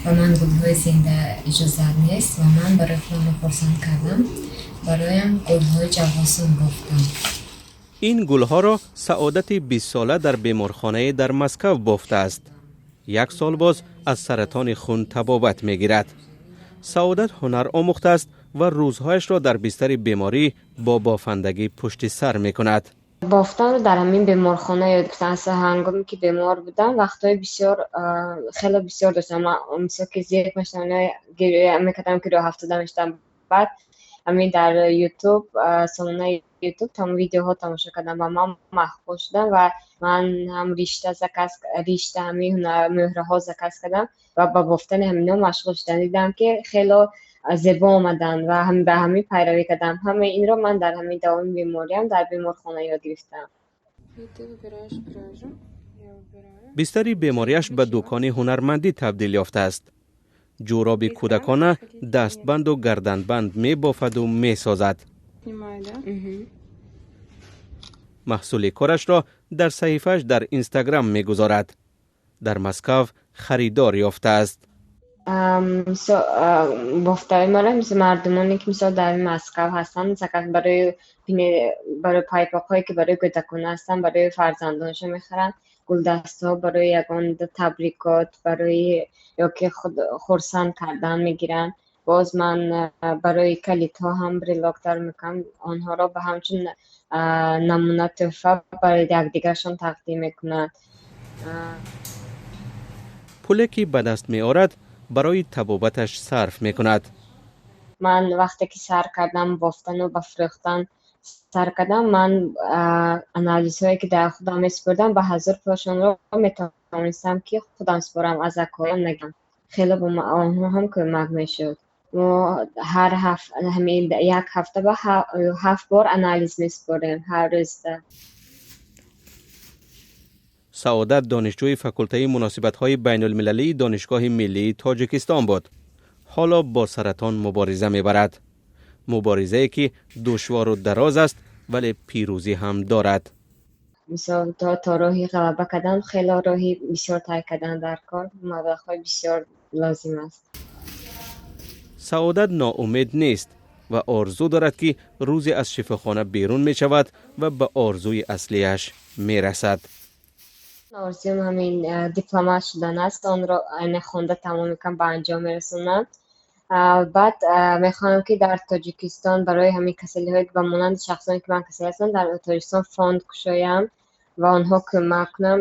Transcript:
Ба ман гулҳои зинда иҷозат нест ва ман барои худамро хурсанд кардам, бароям гулҳои ҷавосон бофтам. Ин гулҳоро Саодати 20-сола дар беморхонае дар Москав бофтааст. Як сол боз аз саратони хун табобат мегирад. Саодат ҳунар омӯхтааст ва рӯзҳояшро дар бистари беморӣ бо бофандагӣ пушти сар мекунад. Бофтанро дар ҳамин беморхона ёд гирифтам. Аз ҳангоме ки бемор будам, вақтҳои бисёр, хеле бисёр доштам. Ман мисол ки зиқ мешудам, гиря мекардам, ки роҳафтода мешудам. Баъд ҳамин дар Ютуб, сомонаи Ютуб там видеоҳо тамошо кардам ва ман маъқул шудам ва ман ҳам ришта заказ, ришта, ҳамин мӯҳраҳо заказ кардам ва ба бофтани ҳаминҳо машғул шудам. Дидам, ки хело зебо омаданд ва ба ҳамин пайравӣ кардам. Ҳамаи инро ман дар ҳамин давоми бемориам дар беморхона ёд гирифтам. Бистари бемориаш ба дукони ҳунармандӣ табдил ёфтааст. Ҷӯроби кӯдакона, дастбанду гарданбанд мебофаду месозад. Маҳсули корашро дар саҳифааш дар Инстаграм мегузорад. Дар Москав харидор ёфтааст. Бофтаи маро мисол мардумоне, ки мисол дар Москав ҳастанд, заказ барои пайпоқҳое, ки барои кӯдакона ҳастанд, барои фарзандонашон мехаранд, гулдастаҳо барои ягон табрикот, барои ё ки худ хурсанд кардан мегиранд. Боз ман барои калидҳо ҳам брелок тайёр мекунам. Онҳоро ба ҳамчун намуна, тӯҳфа барои якдигаршон тақдим мекунанд. Пуле, ки ба даст меорад, барои табобаташ сарф мекунад. Ман вақте ки сар кардам бофтану ба фурӯхтан сар кардам, ман анализҳое, ки дар худам месупурдам, ба 1000 пулашонро метавонистам, ки худам супорам, аз акоям нагирам. Хеле ба онҳо ҳам кӯмак мешуд. Мо ҳар ҳамин як ҳафта ба ҳафт бор анализ месупорем, ҳар рӯзда. Саодат донишҷӯи факултаи муносибатҳои байнулмилалии Донишгоҳи миллии Тоҷикистон буд. Ҳоло бо саратон мубориза мебарад, муборизае, ки душвору дароз аст, вале пирӯзӣ ҳам дорад. Мисол, то роҳи ғалаба кардан хело роҳи бисёр тай кардан дар кор, маблағҳои бисёр лозим аст. Саодат ноумед нест ва орзу дорад, ки рӯзе аз шифохона берун мешавад ва ба орзуи аслиаш мерасад. Орзуям ҳамин дипломат шудан аст. Онро айна хонда тамом мекунам, ба анҷом мерасонам. Баъд мехоҳам, ки дар Тоҷикистон барои ҳамин касалиҳое, ки ба монанди шахсоне, ки ман касал ҳастам, дар Тоҷикистон фонд кушоям ва онҳо кӯмак кунам.